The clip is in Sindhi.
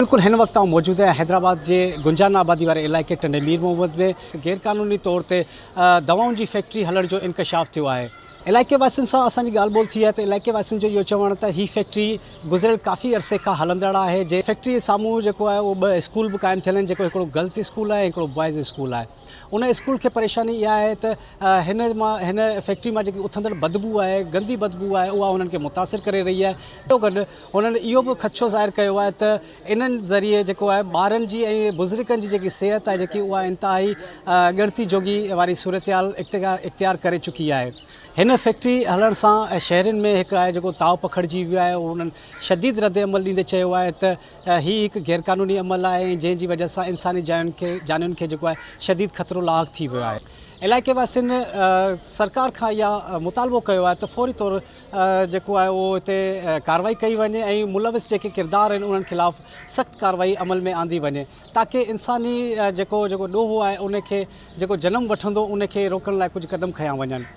بلڪل هن وقت آئون موجود آهيان حيدرآباد جي گنجان آبادي واري علائقي ٽنڊي مير محمد ۾ غير قانوني طور تي دوائن جي فيڪٽري هلڻ جو انڪشاف ٿيو آهي. علائقي واسين سان اسان جي ڳالهه ٻولهه ٿي آهي ته علائقي واسين جو اهو چوڻ ته هي فيڪٽري گذريل ڪافي عرصي کان هلندڙ آهي جنهن فيڪٽري جي سامهون جيڪو آهي اهو ٻه اسڪول به قائم ٿيل آهن جيڪو هڪڙو گرلز اسڪول آهي هڪڙو بوائز اسڪول آهي ان اسڪول کي پريشاني اها آهي ته هن مان هن فيڪٽري مان جيڪي اٿندڙ بدبو آهي گندي بدبو آهي اها انهن کي متاثر ڪري رهي آهي گڏو گڏ هنن اهو به خدشو ظاهر ڪيو آهي ته انهن ذريعي جيڪو آهي ٻارن جي ۽ بزرگن جي جيڪي صحت آهي جيڪي اها انتهائي ڳڻتي جوڳي واري صورتحال اختيار ڪري چڪي آهي هن فيڪٽري هلڻ سان شهرين ۾ هڪ آهي جيڪو تاء پکڙجي ويو آهي انهن شديد رد عمل ڏيندي چيو آهي ته هي هڪ غيرقانوني عمل آهي ۽ جنهن جي وجه سان انساني جاين کي جانين کي جيڪو آهي شديد خطرو لاحق ٿي ويو آهي. علائقي واسين سرڪار کان اها مطالبو ڪيو آهي ته فوري طور جيڪو آهي اهو هتي ڪارروائي ڪئي وڃي ۽ ملوث جيڪي ڪردار آهن انهن خلاف سخت ڪارروائي عمل ۾ آندي وڃي تاڪه انساني جيڪو جيڪو ڏوهه آهي ان کي جيڪو جنم وٺندو ان کي روڪڻ لاء ڪجهه قدم کنيا وڃن.